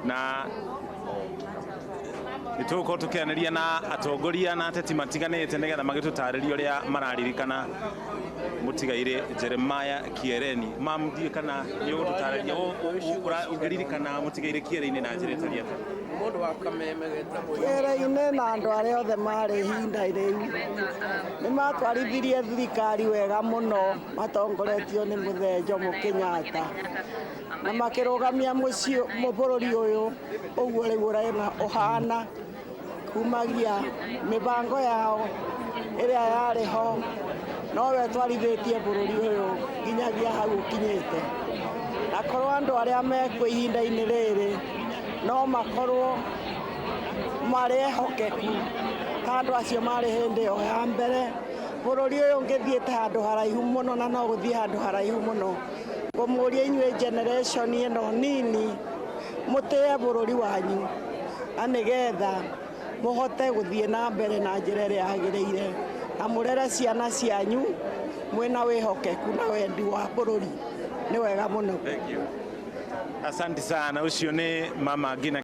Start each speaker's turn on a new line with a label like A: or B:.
A: Na nĩ tũgũkorwo tũkĩaranĩria na atongoria na ateti matiganĩte nĩgetha magĩtũtarĩrie ũrĩa mararirikana mũtigairĩ Jeremiah Kiereni. Mam, ndiũĩ kana nĩ ũgũtũtarĩria ũngĩririkana mũtigairĩ Kiereini na njĩra ĩtariĩ atĩa?
B: Mũndũ wa kameme getagwo
C: Kĩereinĩ na andũ arĩa othe marĩ ihinda rĩu nĩ matwarithirie thirikari wega mũno matongoretio nĩ mũthee Jomo Kenyatta na makĩrũgamia mũciĩ bũrũri ũyũ ũguo rĩu ũrena ũhana kumagia mĩbango yao ĩrĩa yarĩ ho nowe twarithĩtie bũrũri ũyũ nginyagia hau ũkinyĩte. Na korwo andũ arĩa mekuo ihinda-inĩ rĩrĩ no makorwo marĩ ehokeku ta andũ acio marĩ hĩndĩ ĩyo ya mbere, bũrũri ũyũ ũngĩthiĩte handũ haraihu mũno na no gũthiĩ handũ haraihu mũno. Ngũmũria inyuĩ generation ĩno nini mũtĩe bũrũri wanyu na nĩgetha mũhote gũthiĩ na mbere na njĩra ĩrĩa yagĩrĩire na mũrere ciana cianyu mwĩna wĩhokeku na wendi wa bũrũri. Nĩ wega mũno.
A: Thank you. Asante sana. Ũcio nĩ mama Ngina.